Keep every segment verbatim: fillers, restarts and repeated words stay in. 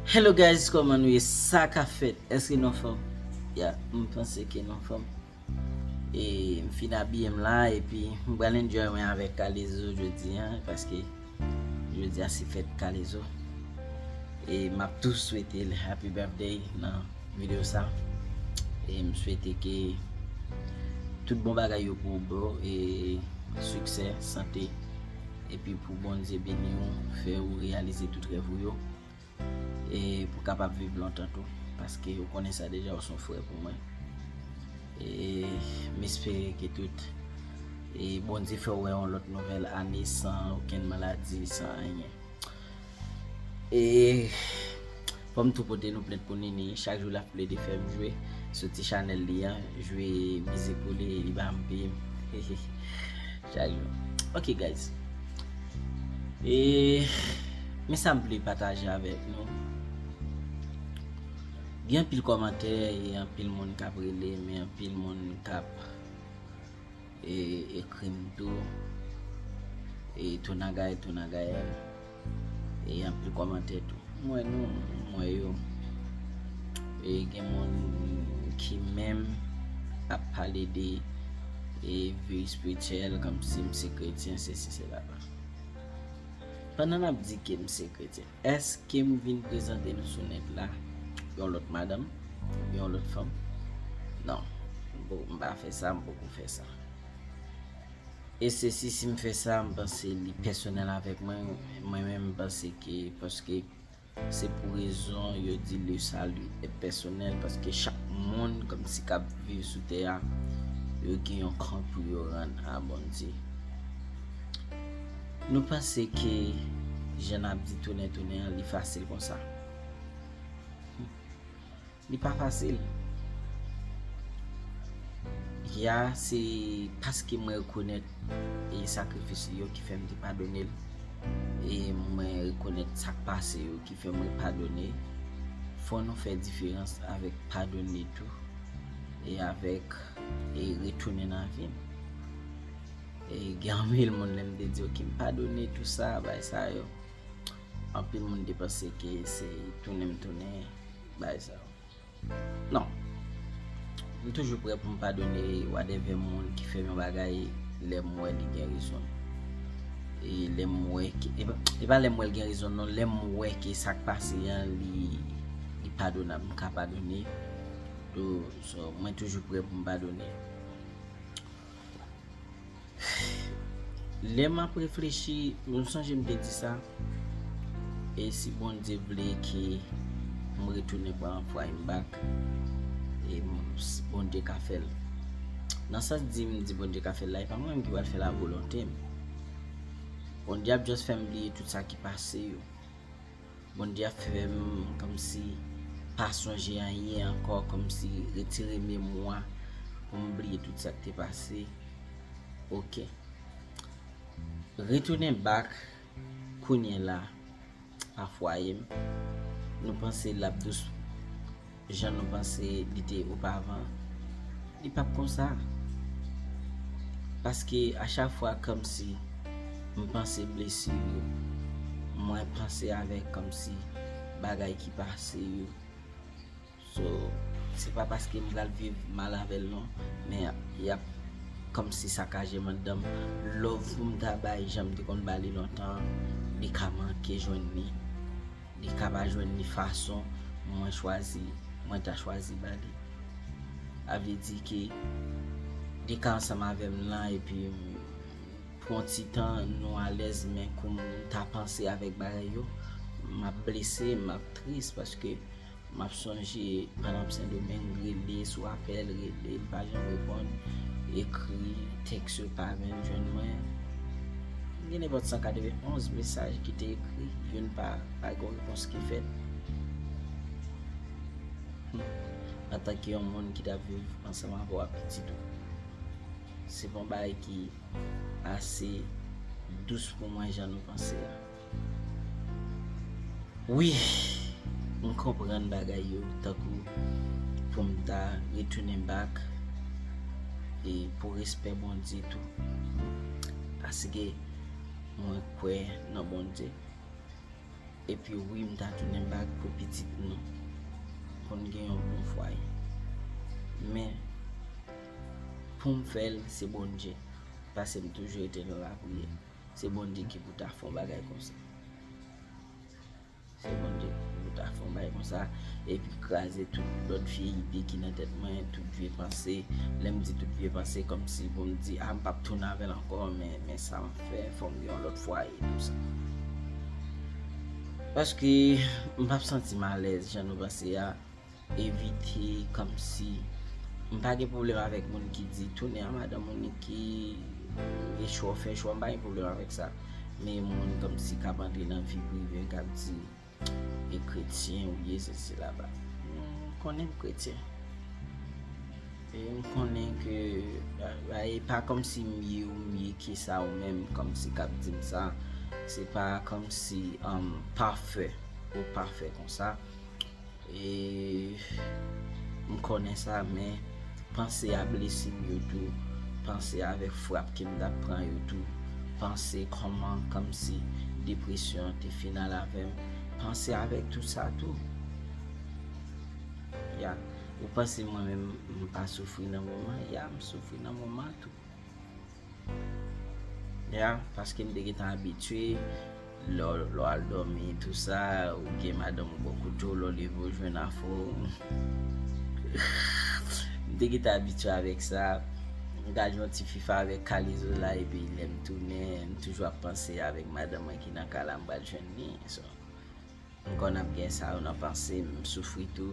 Hello guys, kòman nou ye? Sa ka fèt? Èske nou anfòm? Ya, m panse ke nou anfòm. E m fin abiye m la, epi m pral enjoy mwen avèk Kalezo jodi a, paske jodi a se fèt Kalezo. E m ap tou swete l happy birthday nan videyo sa. E m swete ke tout bon bagay yo pou ou, bro, e siksè, sante, epi pou Bondye beni w, fè ou reyalize tout rèv ou yo. E pou kapab viv lontan tou, paske ou konnen sa deja, ou se yon frè pou mwen. E m espere ke tout, e Bondye fè w wè yon lòt nouvèl ane san okenn maladi, san anyen. E fò m tou pote nou plent pou Nini, chak jou l ap plede fè m jwe sou ti chanèl li an, jwe mizik pou li, li ba m peye m. Chak jou. Ok guys. E men sa m vle pataje avèk nou. Gen anpil kòmantè, e anpil moun k ap rele, men anpil moun k ap e, ekri m tou. E Tonagay, Tonagay. E anpil kòmantè tou. M wè nou, m wè yo. E gen moun ki menm ap pale de e vi espirityèl, kòmsi m se kretyen, sesi, sela. Pandan n ap di ke m se kretyen, èske m vin prezante nou sou nèt la yon lòt madanm, yon lòt fanm? Non, m po- m pa fè sa, m poko fè sa. E se si, si m fè sa, m panse li pèsonèl avèk mwen, mwen menm m panse ke, paske se pou rezon yo di le salut est personnel, paske chak moun kòmsi k ap viv sou tè a, yo gen yon kont pou yo rann a Bondye. Nou panse ke jan n ap di tounen tounen an, li fasil konsa? Li pa fasil. Ya, se paske mwen rekonèt e sakrifis li yo ki fè m te padone l. E mwen rekonèt sa k pase yo ki fè mwen padone. Fò nou fè diferans avèk padone tou e avèk e retounen nan vi m. E gen anpil moun, lè m te di yo ke m padone tou sa, bagay sa yo, anpil moun te panse ke se tounen m tounen bagay sa yo. Non. M toujou prè pou m padone whatever moun ki fè m yon bagay lè m wè li gen rezon. E lè m wè ke, e pa, e pa lè m wè l gen rezon, non, lè m wè ke sa k pase an, li, li padonab, m ka padone. Do, so, mwen toujou prè pou m padone. Lè m ap reflechi, m sonje m te di sa, e si Bondye vle ke m retounen pran anplwaye m back, e m- Bondye ka fè l. Nan sans di m di Bondye ka fè l la, e pa mwen menm ki pral fè lavolonte m. Bondye ap just fè m bliye tout sa ki pase yo. Bondye ap fè m kòmsi pa sonje anyen ankò, kòmsi retire memwa pou m bliye tout sa k te pase. Ok. Retounen back kounye la a fwaye m. Nou panse l ap dous jan nou panse li te opavan, li p ap konsa. Paske a chak fwa kòmsi m panse blesi yo, mwen panse avèk kòmsi bagay ki pase yo. So, se pa paske m pral viv mal avè l non, men y ap kòmsi sakaje m anndan m. Love pou m ta bay jan m te konn ba li lontan an, li ka manke jwenn li. Li ka pa jwenn li fason mwen chwazi, mwen ta chwazi ba li. A vle di ke li ka ansanm avè m lan, epi pou yon ti tan nou alèz, men kou m ta panse avèk bagay yo, m ap blese, m ap tris, paske m ap sonje pandan m Sendomeng, rele sou apèl, rele, li pa janm reponn, ekri, tèks yo pa menm jwenn mwen. Gen nenpòt san katrevenonz mesaj ki te ekri, youn pa, pa gen yon repons ki fèt. Hmm. Antanke yon moun ki t ap viv ansanm avè w a pitit ou, se pa yon bagay ki ase dous pou mwen jan nou panse a. Wi, m konprann bagay yo, tankou pou m ta retounen back e pou respè Bondye tou. Paske mwen kwè nan Bondye. Epi wi, m ta tounen back pou pitit nou, pou n gen yon bon fwaye. Men, pou m fè l, se Bondye. Paske m toujou rete nan lapriyè. Se Bondye ki pou ta fè yon bagay konsa. Se Bondye ki pou ta fè yon bagay konsa. Epi kraze tout lòt vye ide ki nan tèt mwen, tout vye panse. Lè m di tout vye panse, kòmsi pou m di, a, m p ap tounen avè l ankò, men, men sa m fè, fò m gen yon lòt fwaye, tou sa. Paske m p ap santi m alèz, jan nou panse a, evite kòmsi, m pa gen pwoblèm avèk moun ki di, tounen a madanm ou, nèg ki echwe w, fè echwe w, m pa gen pwoblèm avèk sa. Men moun kòmsi k ap antre nan vi prive m, k ap di, e kretyen ou ye, sesi, sela. M konnen m kretyen. E m konnen ke, e pa kòmsi m ye ou m ye ki sa ou menm, kòmsi k ap di m sa. Se pa kòmsi, um, pafè ou pafè konsa. E m konnen sa, men panse a blesi m yo tou. Panse avèk frap ke m t ap pran yo tou. Panse kòman, kòmsi depresyon an te final avè m. Panse avèk tout sa tou. Ya, ou panse mwen menm, m pa soufri nan moman? Ya, m soufri nan moman tou. Ya, paske m te gentan abitye, lè w, lè w al dòmi, tou sa, ou gen madanm ou bò kote w, lè w leve w jwenn afè w. M te gentan abitye avèk sa. M ka jwe yon ti fifa avèk Kalizo la, epi lè m tounen, m toujou ap panse avèk madanm mwen ki nan kay la, m pral jwenn li. So, m konn ap gen sa yo nan panse m, m soufri tou.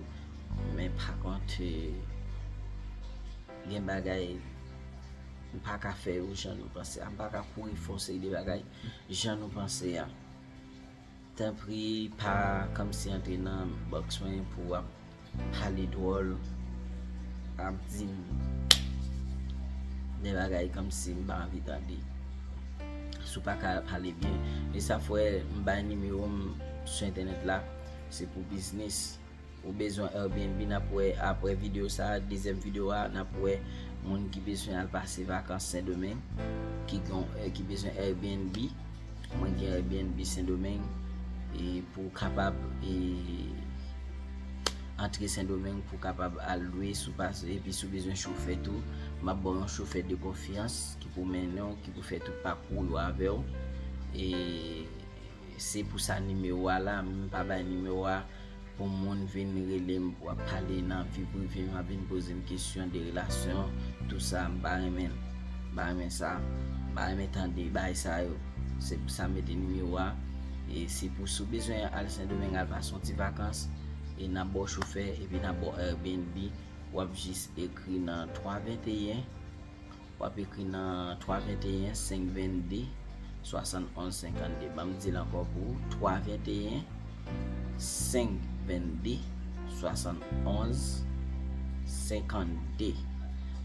Men pa kont, eh, gen bagay m pa ka fè yo jan nou panse a. M pa ka kouri fè yon seri de bagay jan nou panse a. Tanpri, pa kòmsi antre nan bòks mwen pou w ap pale dwòl, ap di m de bagay kòmsi m pa anvi tande. Si w pa ka pale byen. E sa fè m bay nimewo m sou entènèt la, se pou biznis. Ou bezwen Airbnb, n ap wè apre videyo sa a, dezyèm videyo a, n ap wè moun ki bezwen al pase vakans Sendomeng, ki gon, eh, ki bezwen Airbnb. Mwen gen Airbnb Sendomeng, e pou w kapab, e, antre Sendomeng, pou w kapab al lwe, si w pa, epi si w bezwen chofè tou, m ap ba w yon chofè de konfyans ki pou mennen w, ki pou fè tout pakou yo avè w. E se pou sa nimewo a la, m pa bay nimewo a pou moun vin rele m, pou ap pale nan vi prive m, ap vin poze m kesyon de relasyon, tou sa, m pa renmen l. M pa renmen sa. M pa renmen tande bagay sa yo. Se pou sa m mete nimewo a. E se pou si w bezwen al Sendomeng al pase yon ti vakans, e n ap ba w chofè, epi n ap ba w Airbnb, w ap jis ekri nan twa venteyen, w ap ekri nan twa venteyen, senk vennde, swasannonz senkannde. Ban m di l ankò pou ou, twa venteyen, senk vennde, swasannonz senkannde.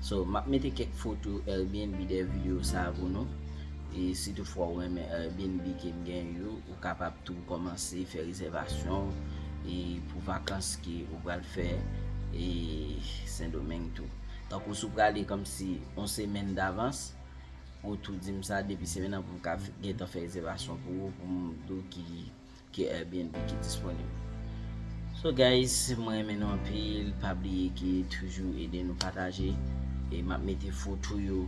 So, m ap mete kèk foto Airbnb dèyè videyo sa a pou nou. E si toutfwa w renmen Airbnb ke m gen yo, ou kapab tou kòmanse fè rezèvasyon e pou vakans ke ou pral fè e Sendomeng tou. Tankou si w prale kòmsi yon semèn davans, ou tou di m sa depi semèn nan pou m ka f-, gentan fè rezèvasyon pou ou, pou m di w ki, ki Airbnb ki disponib. So guys, mwen renmen nou anpil, pa bliye ke toujou ede nou pataje, e m ap mete foto yo,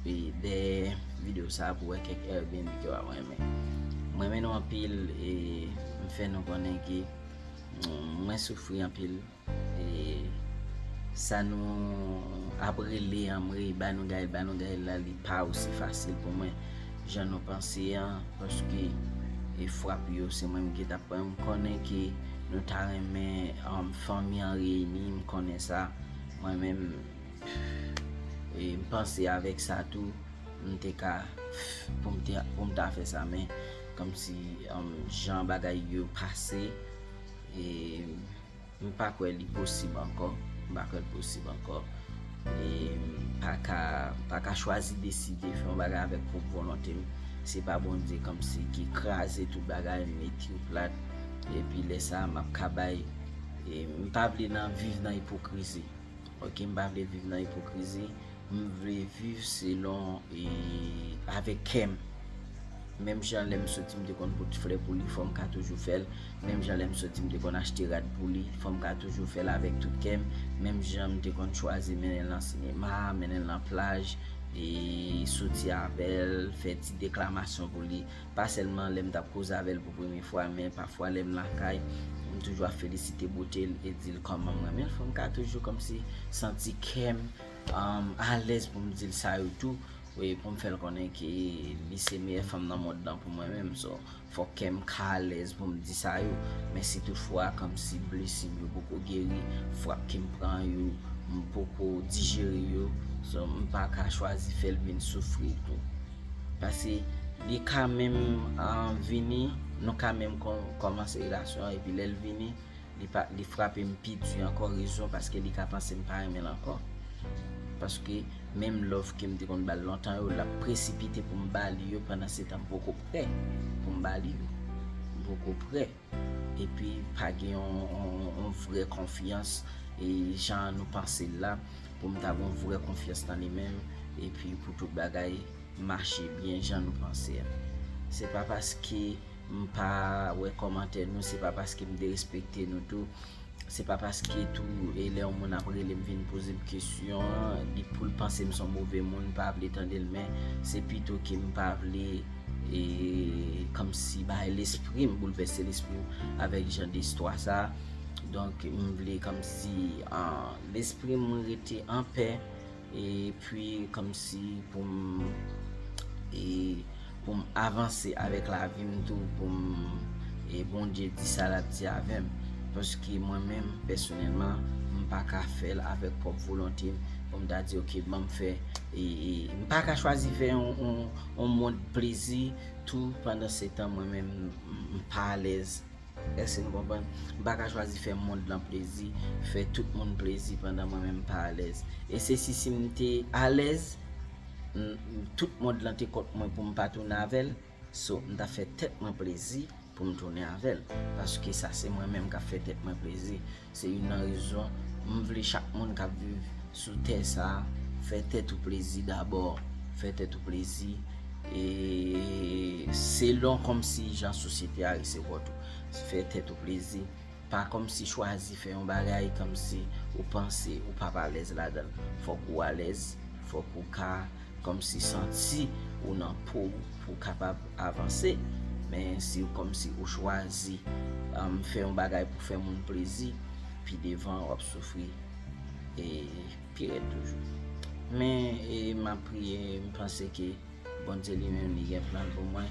e dèyè videyo sa a pou wè kèk Airbnb ke w ap renmen. Mwen renmen nou anpil, e m fè nou konnen ke, mm, mwen soufri anpil. E sa nou ap rele anmwey, ba nou gay, ba nou gay la, li pa osi fasil pou mwen jan nou panse an, paske e frap yo, se mwen menm ki t ap pran. M konnen ke nou ta renmen, um, fanmi an reyini, m konnen sa. Mwen menm, e m panse avèk sa tou, m te ka, pou m te, pou m ta fè sa, men kòmsi, um, jan bagay yo pase, e m pa kwè li posib ankò. M pa kwè l posib ankò. E m pa ka, m pa ka chwazi deside fè yon bagay avèk pwòp volonte m. Se pa Bondye kòmsi ki kraze tout bagay, mete yo plat. Epi lè sa a, m ap ka bay. E m pa vle nan viv nan ipokrizi. Ok, m pa vle viv nan ipokrizi. M vle viv selon, e, avèk kè m. Menm jan lè m soti m te konn pot flè pou li, fò m ka toujou fè l. Menm jan lè m soti m te konn achte rad pou li, fò m ka toujou fè l avèk tout kè m. Menm jan m te konn chwazi mennen l nan sinema, mennen l nan plaj, e soti avè l, fè ti deklamasyon pou li. Pa sèlman lè m t ap koze avè l pou premye fwa, men pafwa lè m lakay, m toujou ap felisite bote l e di l kòman m renmen l. Fò m ka toujou kòmsi santi kè m, um, alèz pou m di l sa yo tou. Wi, pou m fè l konnen ke li se meyè fanm nan mond lan pou mwen menm. So, fòk kè m ka alèz pou m di sa yo. Men si toutfwa, kòmsi blesi m yo poko geri, frap ke m pran yo, m poko dijere yo, so, m pa ka chwazi fè l vin soufri tou. Paske li ka menm, ah, vini, nou ka menm kò-, kòmanse relasyon an, epi lè l vini, li pa, li frape m pi di ankò, rezon paske li ka panse m pa renmen l ankò. Paske menm love ke m te konn ba l lontan yo, l ap presipite pou m ba li yo, pandan se tan m poko prè pou m ba li yo. M poko prè. Epi pa gen yon, yon, yon vrè konfyans, e jan nou panse l la, pou m ta gen yon vrè konfyans nan li menm, epi pou tout bagay mache byen jan nou panse a. Se pa paske m pa wè kòmantè nou, se pa paske m derespekte nou tou, se pa paske tou, e lè yon moun ap rele m vin poze m kesyon, li pou l panse m se yon move moun, pa vle tande l, men se pito ke m pa vle, e, kòmsi bay lespri m, boulvèse lespri m avèk jan de istwa sa. Donk, m vle kòmsi, ah, lespri m rete anpè, epi kòmsi pou m, e, pou m avanse avèk lavi m tou, pou m, e, Bondye di sa l ap di avè m. Paske mwen menm, pèsonèlman, m pa ka fè l avèk pwòp volonte m, pou m ta di, "Ok, ban m fè," e, e, m pa ka chwazi fè yon, yon, yon mond plezi tou, pandan se tan mwen menm, m, m pa alèz. Èske nou konprann? M pa ka chwazi fè mond lan plezi, fè tout moun plezi pandan mwen menm m pa alèz. E se si, si m te alèz, m, m, tout mond lan te kont mwen pou m pa tounen avè l, so, m ta fè tèt mwen plezi pou m tounen avè l. Paske sa se mwen menm k ap fè tèt mwen plezi. Se youn nan rezon m vle chak moun k ap viv sou tè sa a, fè tèt ou plezi dabò, fè tèt ou plezi, e selon kòmsi jan sosyete a resevwa w tou. Fè tèt ou plezi. Pa kòmsi chwazi fè yon bagay kòmsi ou panse ou p ap alèz ladan l. Fòk ou alèz, fòk ou ka kòmsi santi ou nan po w pou w kapab avanse. Men si w kòmsi ou chwazi, um, fè yon bagay pou fè moun plezi, pi devan w ap soufri, e pi rèd toujou. Men, e, m ap priye, m panse ke Bondye li menm li gen plan l pou mwen.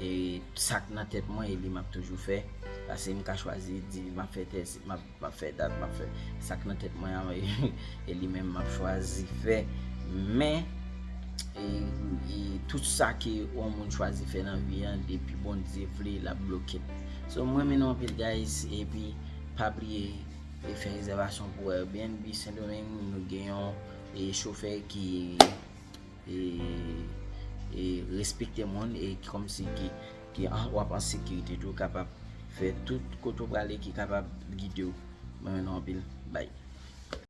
E sa k nan tèt mwen, e li m ap toujou fè. Paske m ka chwazi di m ap fè tèl, m ap, m ap fè dat, m ap fè sa k nan tèt mwen an, e li menm m ap chwazi fè. Men, e, e tout sa ke yon moun chwazi fè nan vi an, depi Bondye vle, l ap bloke l. So, mwen renmen nou anpil, guys, epi pa bliye, e fè rezèvasyon pou Airbnb Sendomeng. Nou gen yon, e, chofè ki, e, e respekte moun, e kòmsi ki, ki an, w ap an sekirite tou, kapab fè tout kote w prale, ki kapab gide w. Mwen renmen nou anpil. Bye.